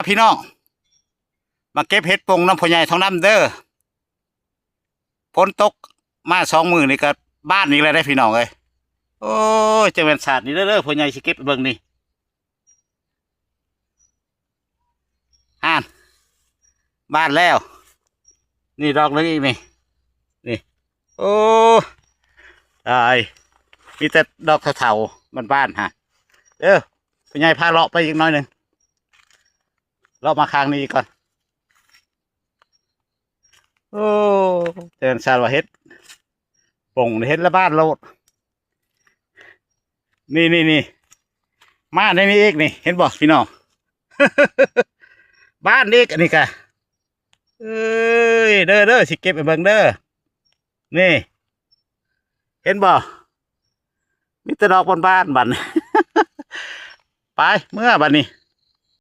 ພີ່ນ້ອງ ມາເກັບເຫັດປົງນຳພໍ່ໃຫຍ່ທອງນຳເດີ. ຝົນຕົກມາສອງມື້ນີ້ກໍບານອີກແລ້ວເດ້ພີ່ນ້ອງເອີຍ. ໂອ້ຍ ຈັ່ງແມ່ນຊາດນີ້ເດີ ເດີ ພໍ່ໃຫຍ່ຊິເກັບໃຫ້ເບິ່ງນີ້. ຫັ້ນ ບານແລ້ວ. ນີ້ດອກໜຶ່ງອີກນີ້ ນີ້. ໂອ້ ຕາຍ ມີແຕ່ດອກເຖົ້າໆ ບານໆ ຫະ. ເອີ ພໍ່ໃຫຍ່ພາເລາະໄປອີກໜ້ອຍໜຶ່ງ ເລາະມາຂ້າງນີ້ກ່ອນ. ໂອ້ ແຕ່ນຊາດວ່າເຫັດປົງ ເຫັດລະບານໂລດ. ນີ້ໆໆ ມາໃນນີ້ອີກນີ້ ເຫັນບໍ່ພີ່ນ້ອງ? ບານອີກ ອັນນີ້ກະ ເອີຍ ເດີ ເດີ ຊິເກັບໃຫ້ເບິ່ງເດີ. ນີ້ ເຫັນບໍ່? ມີແຕ່ດອກບານໆ ບັດນີ້ ໄປ ເມືອບັດນີ້.